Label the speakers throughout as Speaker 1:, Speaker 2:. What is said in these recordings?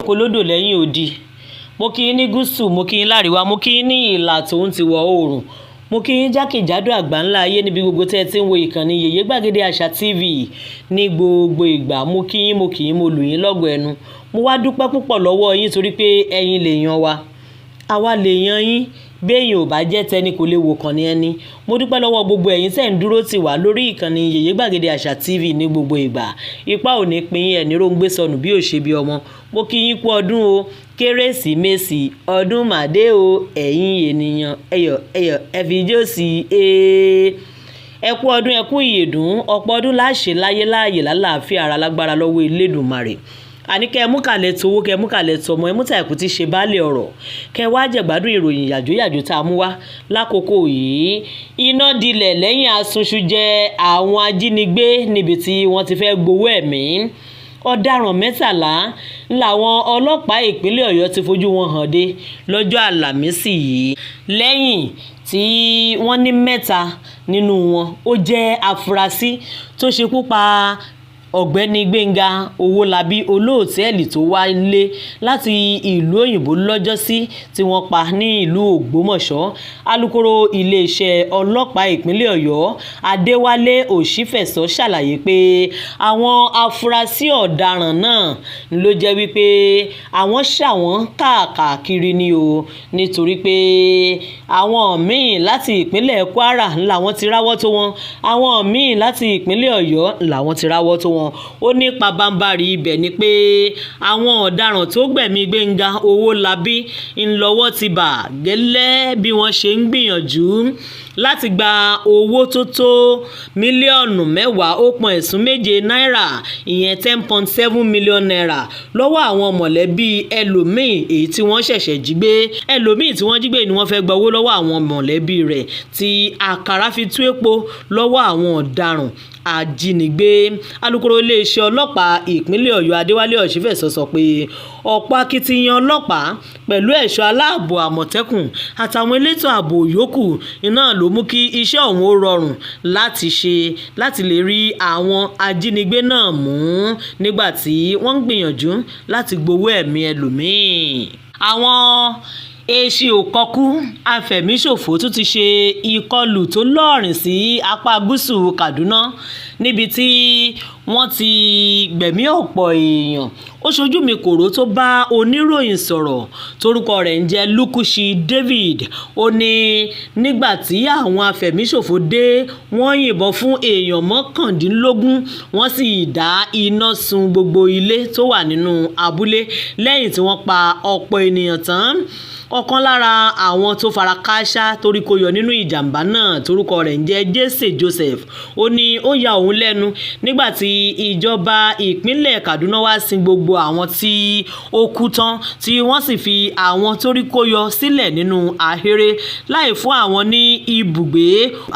Speaker 1: Lóko lódò lẹ́yìn odi. Mo kí yín ní gúúsù, mo kí yín láríwá, mo kí yín ní ìlà tòun ti wọ̀ oòrùn. Mo kí yín jákèjádò àgbáńlá ayé níbi gbogbo tẹ́ ẹ ti ń wo ìkànnì Yèyé Gbàgede Àṣà TV ní gbogbo ìgbà. Mo kí yín, mo kí yín, mo lù yín lọ́gọ ẹnu. Mo wá dúpẹ́ púpọ̀ lọ́wọ́ yín torí pé ẹ̀yin lèèyàn wa. Àwa lèèyàn yín. Béèyàn ò bá jẹ́ tẹni kò lè wò kàn ní ẹni. Mo dúpẹ́ lọ́wọ́ gbogbo ẹ̀yin tẹ́ ń dúró tì wá lórí ìkànnì Yèyé Gbàgede Àṣà TV ní gbogbo ìgbà. Ipá ò ní pín yín, ẹ̀ ní róńgbé sọnù bí ò ṣe bí ọmọ. Mo kí yín kú ọdún o. Kérésìmesì ọdún màdé o. Ẹ̀yin ènìyàn, ẹyọ̀ ẹyọ̀, ẹ fi ijó sí i. Ẹ kú ọdún, ẹ kú ìyèdún. Ọ̀pọ̀ ọdún láṣẹ láyé láàyè lálàáfíà ara lágbára lọ́wọ́ Elédùmarè. Àní kẹ́ ẹ mú kàlẹ̀ towó, kẹ́ ẹ mú kàlẹ̀ tọmọ, ẹ mú tàìkú tí ṣe baálé ọ̀rọ̀. Kẹ́ ẹ wá jẹ̀gbádùn ìròyìn yàjóyàjó tá a mú wá lákòókò yìí. Iná dilẹ̀ lẹ́yìn asunṣu jẹ àwọn ajínigbé níbi tí wọ́n ti fẹ́ gbowó ẹ̀mí. Ọ̀daràn 13 làwọn ọlọ́pàá ìpínlẹ̀ Ọ̀yọ́ ti fojú wọn hàn dé lọ́jọ́ Àlàmísì yìí. Lẹ́yìn tí wọ́n ní 3 nínú wọn ó jẹ́ afurasí tó ṣekú pa Ọ̀gbẹ́ni Gbénga Owólabí, olóòtẹ́ẹ̀lì tó wálé láti ìlú òyìnbó lọ́jọ́sí tí wọ́n pa ní ìlú Ògbómọ̀ṣọ́. Alūkkóró iléeṣẹ́ ọlọ́pàá ìpínlẹ̀ Ọ̀yọ́ Adéwálé Òṣìfẹ̀sọ ṣàlàyé pé àwọn afurasí ọ̀daràn náà ló jẹ́ wípé àwọn ṣà wọ́n káàkiri ni o, nítorí pé àwọn míì láti ìpínlẹ̀ Kwara làwọn ti ráwọ́ tó wọn, àwọn míì láti ìpínlẹ̀ Ọ̀yọ́ làwọn ti ráwọ́ tó wọn. Ó ní pabambarì ibẹ̀ ni pé àwọn ọ̀daràn tó gbẹ̀mí Gbénga Owólabí ńlọ́wọ́ ti bà gẹ́lẹ́ bí wọ́n ṣe ń gbìyànjú láti gba owó tó tó mílíọ̀nù 10.7 náírà, ìyẹn 10.7 million naira, lọ́wọ́ àwọn mọ̀lẹ́bí ẹlòmíì èyí tí wọ́n ṣẹ̀ṣẹ̀ jí gbé. Ẹlòmíì tí wọ́n jí gbé ni wọ́n fẹ́ gba owó lọ́wọ́ àwọn mọ̀lẹ́bí rẹ̀ tí àkàrà fi tú epo lọ́wọ́ àwọn ọ̀daràn ajínigbé. Alūkkóró iléeṣẹ́ ọlọ́pàá ìpínlẹ̀ Ọ̀yọ́ Adéwálé Òṣìfẹ̀sọ sọ pé ọ̀pọ̀ akitiyan ọlọ́pàá pẹ̀lú ẹ̀ṣọ́ aláàbò Àmọ̀tẹ́kùn àtàwọn elétò ààbò yòókù iná ló mú kí iṣẹ́ ọ̀hún ó rọrùn láti ṣe láti lè rí àwọn ajínigbé náà mú nígbà tí wọ́n ń gbìyànjú láti gbowó ẹ̀mí ẹlòmíì. Àwọn eéṣín òkọkú afẹ̀míṣòfò tún ti ṣe ìkọlù tó lóòrìn sí apá gúúsù Kaduna níbi tí wọ́n ti gbẹ̀mí ọ̀pọ̀ èèyàn. Ó ṣojú mi kòró tó bá oníròyìn sọ̀rọ̀ torúkọ rẹ̀ ń jẹ́ Lukushi David. Ó ní nígbà tí àwọn afẹ̀míṣòfò dé, wọ́n yìnbọn fún èèyàn 19, wọ́n sì dá iná sun gbogbo ilé tó wà nínú abúlé lẹ́yìn tí wọ́n pa ọ̀pọ̀ ènìyàn tán. Ọ̀kan lára àwọn tó fara kááṣá torí kó yọ nínú ìjàmbá náà torúkọ rẹ̀ ń jẹ́ Jesse Joseph, ó ní ó ya òun lẹ́nu nígbà tí ìjọba ìpínlẹ̀ Kaduna wá sin gbogbo àwọn tí ó kú tán, tí wọ́n sì fi àwọn torí kó yọ sílẹ̀ nínú ahéré láì fún àwọn ní ibùgbé.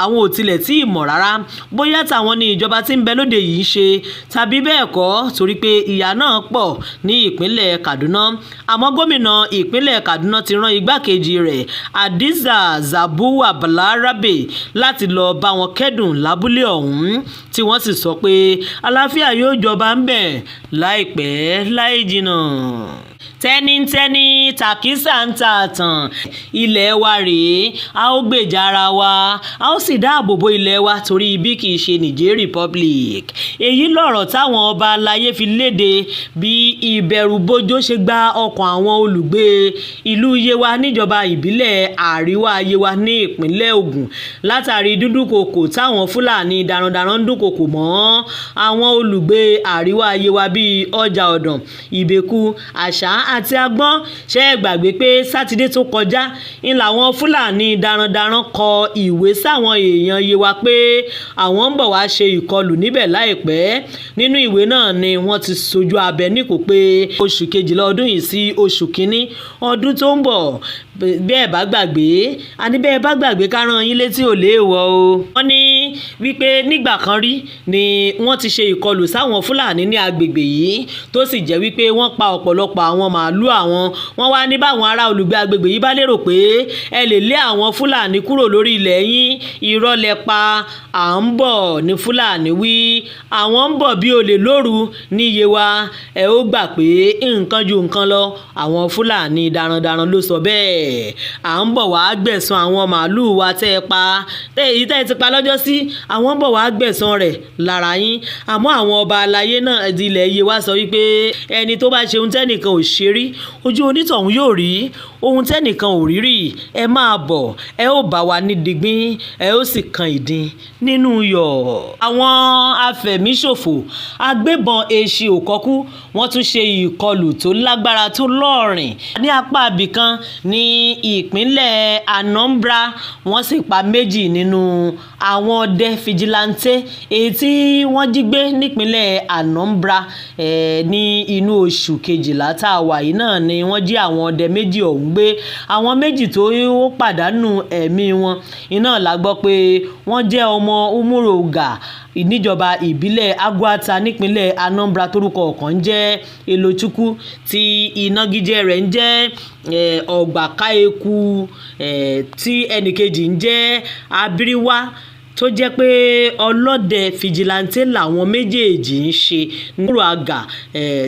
Speaker 1: Àwọn ò tilẹ̀ tí ì mọ̀ rárá bóyá táwọn ní ìjọba tí ń bẹ lóde yìí ń ṣe tàbí bẹ́ẹ̀ kọ́, torí pé ìyà náà pọ̀ ní ìpínlẹ̀ Kaduna. Àmọ́ gómìnà ìpínlẹ̀ Kaduna ti rán igbákejì rẹ̀ Hadiza Zabuwa Balarabe láti lọ bá wọn kẹ́dùn lábúlé ọ̀hún, tí wọ́n sì sọ pé àlàáfíà yóò jọba ń bẹ̀ láìpẹ́ láì jìnnà. Tẹ́nítẹ́ní tàkísà ń ta àtàn. Ilẹ̀ wa rèé, a ó gbèjà ara wa, a ó sì dáàbò bo ilẹ̀ wa torí ibi kì í ṣe Niger Republic. Èyí lọ̀rọ̀ táwọn ọba aláyé fi léde bí ìbẹ̀rùbojo ṣe gba ọkàn àwọn olùgbé ìlú Yewa níjọba ìbílẹ̀ Àríwá Yewa ní ìpínlẹ̀ Ògùn látàrí dídúnkookò táwọn Fúlàní darandaran ń dúnkookò mọ́ àwọn olùgbé Àríwá Yewa bíi Ọjà Ọ̀dàn, Ìbẹ̀kú, Àṣà àti Agbọ́n. Ṣé ẹ gbàgbé pé sátidé tó kọjá ń làwọn Fúlàní darandaran kọ ìwé sáwọn èèyàn Yewa pé àwọn ń bọ̀ wá ṣe ìkọlù níbẹ̀ láìpẹ́? Nínú ìwé náà ni wọ́n ti sojú abẹ níkòó pé oṣù kejìlá ọdún yìí sí oṣù kínní ọdún tó ń bọ̀. Bẹ́ẹ̀ bá gbàgbé, àní bẹ́ẹ̀ bá gbàgbé, ká rán yín létí ò léèwọ̀ o. Wọ́n ní wípé nígbà kan rí ni wọ́n ti ṣe ìkọlù sáwọn Fúlàní ní agbègbè yìí, tó sì jẹ́ wípé wọ́n pa ọ̀pọ̀lọpọ̀ àwọn màálù àwọn. Wọ́n wá ní báwọn ará olùgbé agbègbè yìí bá lérò pé ẹ lè lé àwọn Fúlàní kúrò lórí ilẹ̀ yín, irọ́ lẹ pa. À ń bọ̀ ní Fúlàní wí, àwọn ń bọ̀ bí olè lóru ní Yewa. Ẹ ó gbà pé nǹkan ju nǹkan lọ. Àwọn Fúlàní darandaran ló sọ bẹ́ẹ̀. À ń bọ̀ wá gbẹ̀san àwọn màálùú wa tẹ́ ẹ pa, èyí tẹ́ ẹ ti pa lọ́jọ́ sí, àwọn ń bọ̀ wá gbẹ̀san rẹ̀ lára yín. Àmọ́ àwọn ọba aláyé náà ilẹ̀ Yewa sọ wípé ẹni tó bá ṣe ohun tẹ́nìkan ò ṣe rí, ojú onítọ̀hún yóò rí ohun tẹ́nìkan ò rí rí. Ẹ máa bọ̀, ẹ ó bá wa ní digbín, ẹ ó sì kan ìdin nínú yọ̀. Àwọn afẹ̀míṣòfò agbébọn Èṣì Òkọ́kú, wọ́n tún ṣe ìkọlù tó lágbára tó lọ́ọ̀rìn ní apá abìkan ní ìpínlẹ̀ Anambra. Wọ́n sì pa 2 nínú àwọn ọdẹ fìjìláńtẹ́ èyí tí wọ́n jí gbé nípínlẹ̀ Anambra. Ní inú oṣù kejìlá tá a wà yìí náà ni wọ́n jí àwọn ọdẹ 2 ọ̀hún gbé. Àwọn 2 tó pàdánù ẹ̀mí wọn iná la gbọ́ pé wọ́n jẹ́ ọmọ Umuroga níjọba ìbílẹ̀ Aguata nípínlẹ̀ Anambra, torúkọ ọ̀kan ń jẹ́ Elochukwu, tí ìnagijẹ rẹ̀ ń jẹ́ Ọ̀gbàkàeku, tí ẹnìkejì ń jẹ́ Abiriwa, tó jẹ́ pé ọlọ́dẹ fìjìláńtẹ́ làwọn méjèèjì ń ṣe nírò àgà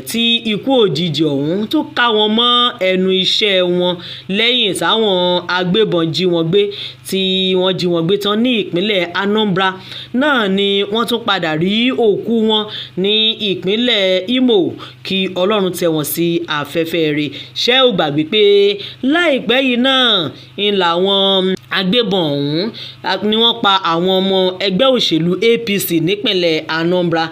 Speaker 1: tí ikú òjijì ọ̀hún tó ká wọn mọ́ ẹnu iṣẹ́ wọn lẹ́yìn táwọn agbébọn jí wọn gbé. Tí wọ́n jí wọn gbé tán ní ìpínlẹ̀ Anambra náà ni wọ́n tún padà rí òkú wọn ní ìpínlẹ̀ Imo. Kí Ọlọ́run tẹ́ wọn sí afẹ́fẹ́ rẹ̀. Ṣé ò gbàgbé pé láìpẹ́ yìí náà ń làwọn agbébọn ọ̀hún ni wọ́n pa àwọn ọmọ ẹgbẹ́ òṣèlú APC nípínlẹ̀ Anambra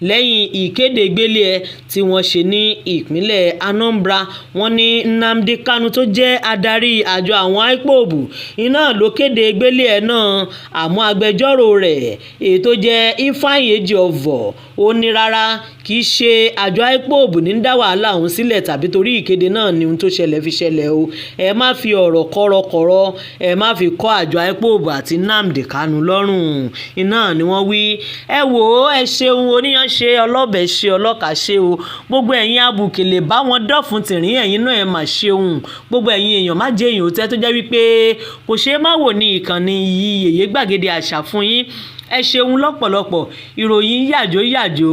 Speaker 1: lẹ́yìn ìkéde gbélé ẹ tí wọ́n ṣe ní ìpínlẹ̀ Anambra. Wọ́n ní Nnamdi Kanu tó jẹ́ adarí àjọ àwọn IPOB iná ló kéde gbélé ẹ náà, àmọ́ agbẹjọ́rò rẹ̀ èyí tó jẹ́ Ifeanyi Ejiofor ó ní rárá, kì í ṣe àjọ IPOB ní dá wàhálà ọ̀hún sílẹ̀ tàbí torí ìkéde náà ni ohun tó ṣẹlẹ̀ fi ṣẹlẹ̀ o. Ẹ má fi ọ̀rọ̀ kọ̀rọ̀kọ̀rọ̀, ẹ má fi kọ́ àjọ IPOB àti Nnamdi Kanu lọ́rùn, iná ni wọ́n wí. Ẹ wò ó, ẹ ṣeun, oníyan ṣe, ọlọ́bẹ̀ ṣe, ọlọ́kà ṣe o. Gbogbo ẹ̀yin abùkèlè bá wọn dọ̀fun tìrín, ẹ̀yin náà ẹ mà ṣeun. Gbogbo ẹ̀yin èèyàn má jẹ́ èèyàn òtẹ́ tó jẹ́ wípé kò ṣeé má wò ní ìkànnì yìí Yèyé Gbàgede Àṣà fún yín. Ẹ ṣeun lọ́pọ̀lọpọ̀. Ìròyìn yàjó yàjó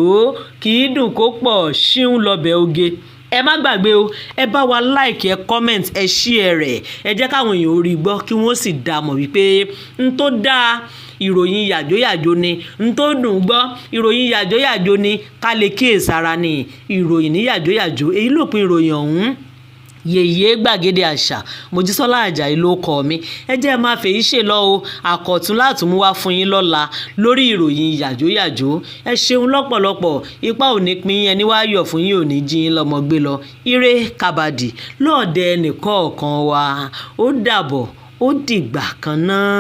Speaker 1: kì í dùn kó pọ̀, ṣíún lọ́bẹ̀ oge. Ẹ má gbàgbé o, ẹ bá wa like, ẹ comment, ẹ share rẹ̀, ẹ jẹ́ káwọn èèyàn orí gbọ́ kí wọ́n sì dá mọ̀ wípé n tó dáa ìròyìn yàjóyàjó ni, n tó dùn gbọ́ ìròyìn yàjóyàjó ni, ká lè kíyèsára ni ìròyìn ní yàjóyàjó. Èyí lópin ìròyìn ọ̀hún. Yèyé Gbàgede Àṣà, Mojísọ́lá Àjàyí ló kọ mi. Ẹ jẹ́ máa fèyí ṣe lọ o, àkọ̀tun látún mú wá fún yín lọ́la lórí ìròyìn yàjóyàjó. Ẹ ṣeun lọ́pọ̀lọpọ̀, ipa ò ní pín ẹni wá yọ̀ fún yín, ò ní jí yín lọ́mọ gbé lọ. Ire kàbàdì lọ́ọ̀dẹ ẹnìkọ̀ọ̀kan wa. Ó dàbọ̀, ó dìgbà kan náà.